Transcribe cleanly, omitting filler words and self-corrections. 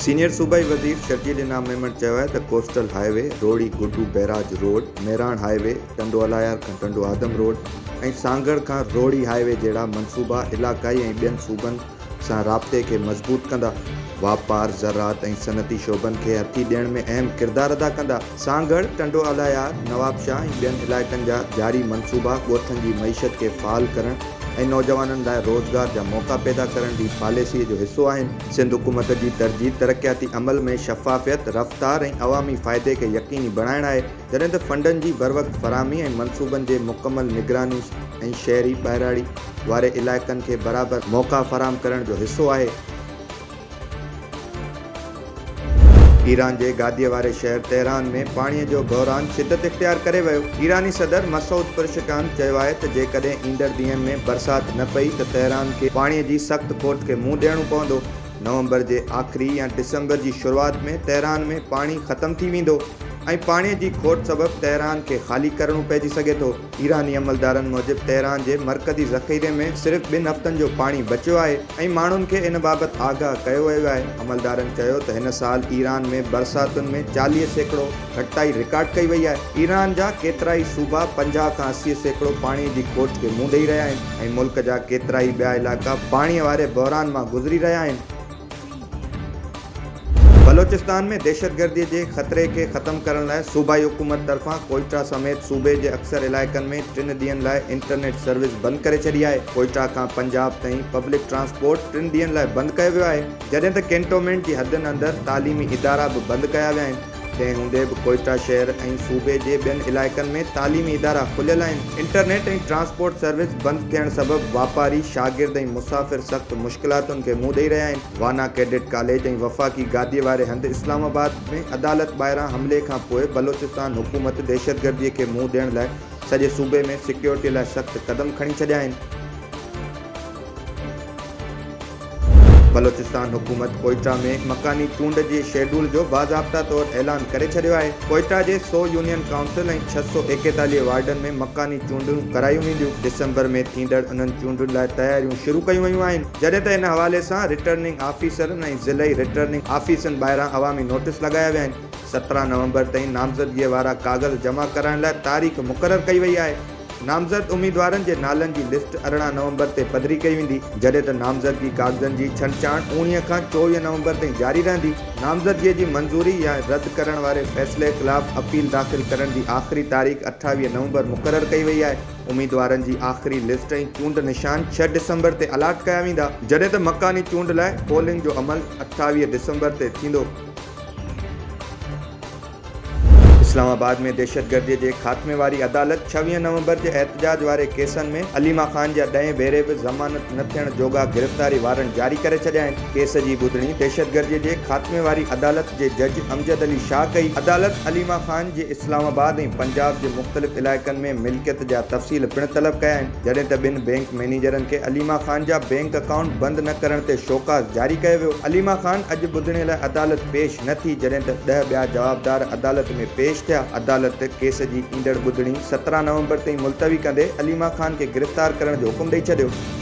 Senior صوبائي وزير شرجيل انعام ميمڻ چيو آهي ته coastal highway, Rohri Guddu barrage road, Mehran highway, Tando Allahyar کان ٽنڊو آدم روڊ ۽ سانگهڙ کان روهڙي هاء وي جهڙا منصوبا علائقائي ۽ ٻين صوبن سان رابطي کي مضبوط ڪندا، واپار، زراعت ۽ صنعتي شعبن کي هٿي ڏيڻ ۾ اهم ڪردار ادا ڪندا. سانگهڙ، ٽنڊو الهيار، نوابشاهه ۽ ٻين علائقن جا جاري منصوبا ڳوٺن جي معيشت کي فعال ڪرڻ ۽ نوجوانن لاء روزگار جا موقعا پيدا ڪرڻ جي پاليسيء جو حصو آهن. سنڌ حڪومت جي ترجيح ترقياتي عمل ۾ شفافيت، رفتار ۽ عوامي فائدي کي يقيني بڻائڻ آهي، جڏهن ته فنڊن جي بروقت فراهمي ۽ منصوبن جي مڪمل نگراني ۽ شهري ٻهراڙي واري علائقن کي برابر موقعا فراهم ڪرڻ جو حصو آهي. ايران جي گاديء واري شهر تهران ۾ پاڻيء جو بحران شدت اختيار ڪري ويو. ايراني صدر مسعود پرشڪان چيو آهي ته جيڪڏهن ايندڙ ڏينهن ۾ برسات نه پئي ته تهران کي پاڻيء جي سخت کوٽ کي منهن ڏيڻو پوندو. نومبر جي آخري يا ڊسمبر جي شروعات ۾ تهران ۾ پاڻي ختم ٿي ويندو ۽ پاڻيء جي کوٽ سبب تهران کي خالي ڪرڻو پئجي سگهي ٿو. ايراني عملدارن موجب تهران جي مرڪزي ذخيري ۾ صرف ٻن هفتن جو پاڻي بچيو آهي ۽ ماڻهن کي ان بابت آگاهه ڪيو ويو آهي. عملدارن چيو ته هن سال ايران ۾ برساتن ۾ 40% گهٽتائي رڪارڊ ڪئي وئي آهي. ايران جا ڪيترائي صوبا 50 کان 80% پاڻي جي کوٽ کي منهن ڏئي رهيا آهن ۽ ملڪ جا ڪيترائي ٻيا علائقا پاڻي واري بحران مان گذري رهيا آهن. بلوچستان ۾ دهشتگردي جي خطري کي ختم ڪرڻ لاء صوبائي حڪومت طرفان ڪوئيٽا سميت صوبي جي اڪثر علائقن ۾ ٽن ڏينهن لاء انٽرنيٽ سروس بند ڪري ڇڏي آهي. ڪوئيٽا کان پنجاب تائين پبلڪ ٽرانسپورٽ ٽن ڏينهن لاء بند ڪيو ويو آهي، جڏهن ته ڪينٽومينٽ جي حدن اندر تعليمي ادارا به بند ڪيا ويا آهن. تنهن هوندي به ڪوئيٽا شهر ۽ صوبي جي ٻين علائقن ۾ تعليمي ادارا کليل آهن. انٽرنيٽ ۽ ٽرانسپورٽ سروس بند ٿيڻ سبب واپاري، شاگرد ۽ مسافر سخت مشڪلاتن کي منهن ڏئي رهيا آهن. وانا ڪيڊٽ ڪاليج ۽ وفاقي گاديء واري هنڌ اسلام آباد ۾ عدالت ٻاهران حملي کان پوء بلوچستان حڪومت دهشتگردي کي منهن ڏيڻ لاء سڄي صوبي ۾ سيڪيورٽي لاء سخت قدم کڻي ڇڏيا آهن. بلوچستان حڪومت ڪوئيٽا ۾ مڪاني چونڊ جي شيڊول جو باضابطا طور اعلان ڪري ڇڏيو آهي. ڪوئيٽا جي 100 يونين ڪائونسل ۽ 641 وارڊن ۾ مڪاني چونڊون ڪرايون وينديون. ڊسمبر ۾ ٿيندڙ انهن چونڊن لاء تياريون شروع ڪيون ويون آهن. جڏهن ته ان حوالي سان رٽرننگ آفيسرن ۽ ضلعي رٽرننگ آفيسن ٻاهران عوامي نوٽيس لڳايا ويا آهن. 17 نومبر تائين نامزدگيء وارا ڪاغذ جمع ڪرائڻ لاء تاريخ مقرر ڪئي وئي آهي. نامزد اميدوارن جي نالن جي لسٽ 18 نومبر تي پڌري ڪئي ويندي، جڏهن ته نامزدگي ڪاغذن جي ڇنڊڇاڻ 19 کان 24 نومبر تائين جاري رهندي. نامزدگي جي منظوري يا رد ڪرڻ واري فيصلي خلاف اپيل داخل ڪرڻ جي آخري تاريخ 28 نومبر مقرر ڪئي وئي آهي. اميدوارن جي آخري لسٽ ۽ چونڊ نشان 6 ڊسمبر تي الاٽ ڪيا ويندا، جڏهن ته مڪاني چونڊ لاء پولنگ جو عمل 28 ڊسمبر تي ٿيندو. اسلام آباد ۾ دهشتگردي جي خاتمي واري عدالت 26 نومبر جي احتجاج واري ڪيسن ۾ عليما خان جا ڏهين ڀيري به ضمانت نه ٿيڻ جوڳا گرفتاري وارنٽ جاري ڪري ڇڏيا آهن. ڪيس جي ٻڌڻي دهشتگردي جي خاتمي واري عدالت جي جج امجد علي شاهه ڪئي. عدالت عليما خان جي اسلام آباد ۽ پنجاب جي مختلف علائقن ۾ ملڪيت جا تفصيل پڻ طلب ڪيا آهن. جڏهن ته ٻن بئنڪ مئنيجرن کي عليما خان جا بئنڪ اڪائونٽ بند نه ڪرڻ تي شوڪاز جاري ڪيو ويو. عليما خان اڄ ٻڌڻي لاء عدالت پيش نه ٿي جڏهن ته 10 ٻيا جوابدار عدالت ۾ پيش ٿيا. عدالت ڪيس جي ايندڙ ٻڌڻي 17 نومبر تائين ملتوي ڪندي عليما خان کي گرفتار ڪرڻ جو حڪم ڏئي ڇڏيو.